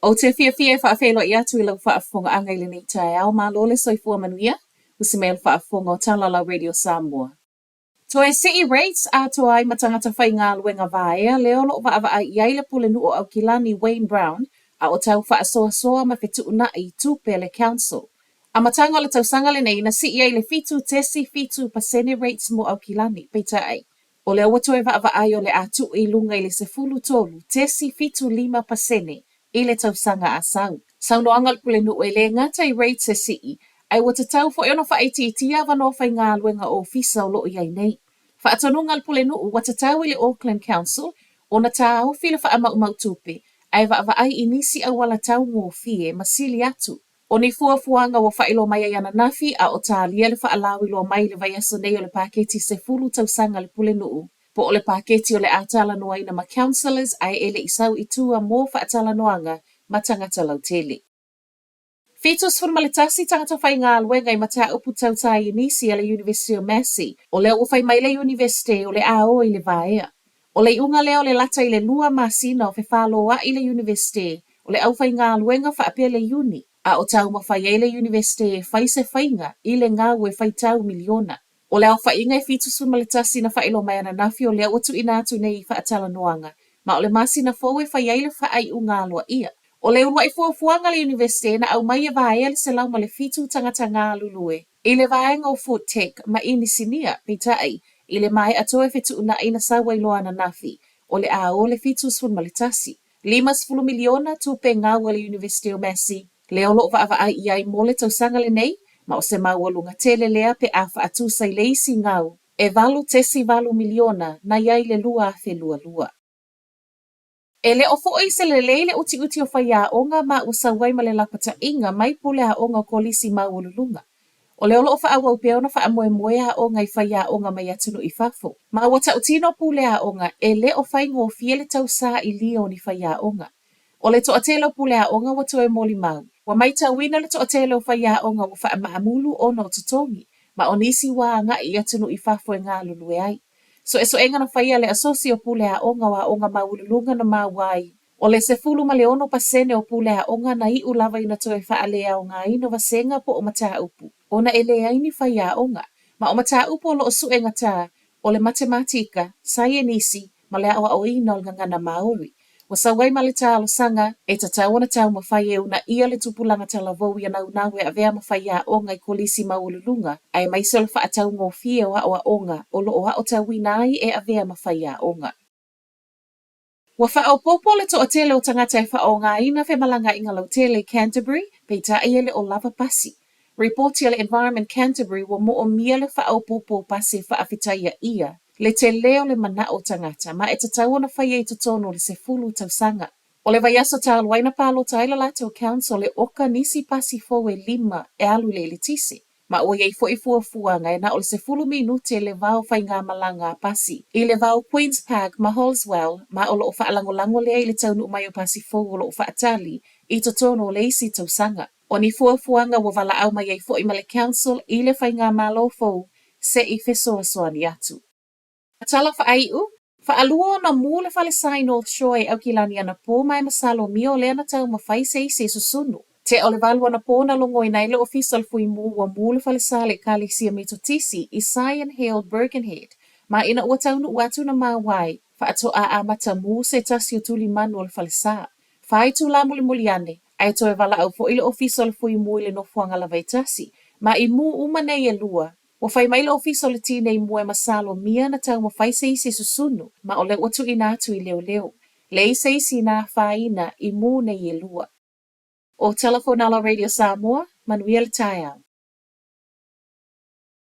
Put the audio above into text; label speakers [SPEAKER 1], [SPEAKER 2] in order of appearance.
[SPEAKER 1] Ou te fiafia e faafeiloai atu i lau faafofogaaga i lenei taeao. Malo le soifua manuia, usi mai o le faafofoga o Talalau Radio Samoa. Toe sii rates atoa ai ma tagata faigaluega vaea lea o lo o vaavaai i ai le Pulenuu o Aukilani Wayne Brown a o tau faasoasoa ma fetuunai tupe a le Council. Amataga o le tausaga lenei na sii ai le 7.7% rates mo Aukilani, peitai, o lea ua toe vaavaai o le a tuu i luga i le 13.75% i le tausaga a sau. Saunoaga a le Pulenuu e le gata i rates e sii, ae ua tatau foi ona faaitiitia avanoa faigaluega ofisa o lo o i ai nei. Faatonuga a le Pulenuu ua tatau i le Auckland Council ona taofi le faamaumau tupe ae vaavaai i nisi auala taugofie ma sili atu. O ni fuafuaga ua faailoa mai ai ananafi a o talia le faalauiloa mai i le vaiaso nei o le paketi 10 tausaga a le Pulenuu, po o le paketi o le a talanoaina ma councillors ae e le i sau i tua mo faatalanoaga ma tagata lautele. 71 tagata faigaluega i mataupu tau saienisi a le Iunivesite o Massey, o lea ua fai mai le Iunivesite o le a o i le vaea. O le iuga lea o le lata i le lua masina o fefaloai le Iunivesite o le aufaigaluega faapea le Iuni, a o taumafai ai le Iunivesite e fai se faiga i le gau e faitau miliona. O le aofaiga e 71 na faailoa mai ananafi o lea ua tuuina atu nei i faatalanoaga, ma o le masina fou e fai ai le faaiuga aloaia. O le uluai fuafuaga a le Iunivesite na aumai e vaea le 107 tagata galulue i le vaega o Food Tech ma Inisinia, peitai, i le maea toe fetuunai na sau ai loa ananafi, o le a o le 71. 50 miliona tupe gau a le Iunivesite o Massey, lea o lo o vaavaai i ai mo le tausaga lenei, ma o se maualuga tele lea pe a faatusa i le isi gau e 8.8 miliona na i ai i le 2022. E le o foi se lelei le utiuti o faiaoga ma ua sau ai ma le lapataiga mai pule aoga o kolisi maualuluga. O lea o lo o faaauau pea ona faamoemoe aoga i faiaoga mai atunuu i fafo. Ma ua tautino pule aoga e le o faigofie le tausailia o ni faiaoga. O le toatele o pule aoga ua toe molimau. Ua maitauina le toatele o faiaoga ua faamaamulu ona o totogi, ma o nisi ua agai i atunuu i fafo e galulue ai. Suesuega na faia e le Asosi o Pule Aoga o Aoga Maualuluga na maua ai, o le 16% o pule aoga na iu lava ina toe faaleaogaina vasega po o mataupu ona e leai ni faiaoga, ma o mataupu o lo o suegatā o le matematika, saienisi, ma le aoaoina o le gagana Māori. Ua sau ai ma le talosaga, e tatau ona taumafai e uunaia le tupulaga talavou ia naunau e avea ma faiaoga i kolisi maualuluga, aemaise o le faataugofie o aoaoga o lo o aotauina ai e avea ma faiaoga. Ua faaopoopo le toatele o tagata e faaaogaina femalagaaiga lautele i Canterbury, peitai e le o lava pasi. Ripoti a le Environment Canterbury ua moomia le faaopoopo o pasi e faafetaia ʻia le tele o le manao o tagata ma e tatau ona faia i totonu o le 10 tausaga. O le vaiaso talu ai na palota ai le latou council e oka nisi pasi fou e lima e alu i le eletise. Ma ua i ai foi fuafuaga e na o le 10 minute le va o faigamalaga a pasi i le va o Queen's Park ma Halswell ma o lo o faalagolago lea i le taunuu mai o pasi fou o lo o faatali i totonu o le isi tausaga. O ni fuafuaga ua valaau mai ai foi ma le Council i le faigamalo fou se i fesoasoani atu. Tala faaiu, Faalua ona mū le falesa i North Shore i Aukilani anapō ma e masalomia o lea na taumafai se isi e susunu. Tea o le valu anapō na logoina ai le Ofisa o le Fui Mū ua mū le falesa a le Ekalesia Metotisi i Sion Hill, Birkenhead, ma ina ua taunuu atu na maua ai, faatoa amata mū se tasi o tulimanu o le falesa. Fa itulā mulimuli ane, ae toe valaau foi le Ofisa o le Fui Mū i le nofoaga lava e tasi, ma i mū uma nei e lua, Ua fai mai le Ofisa o le Tinei Mu e masalomia na taumafai se isi e susunu, ma o lea ua tuuina atu i leoleo. Leai se isi na afaina i mū nei e lua. O Telefonala Radio Samoa, manuia le taeao.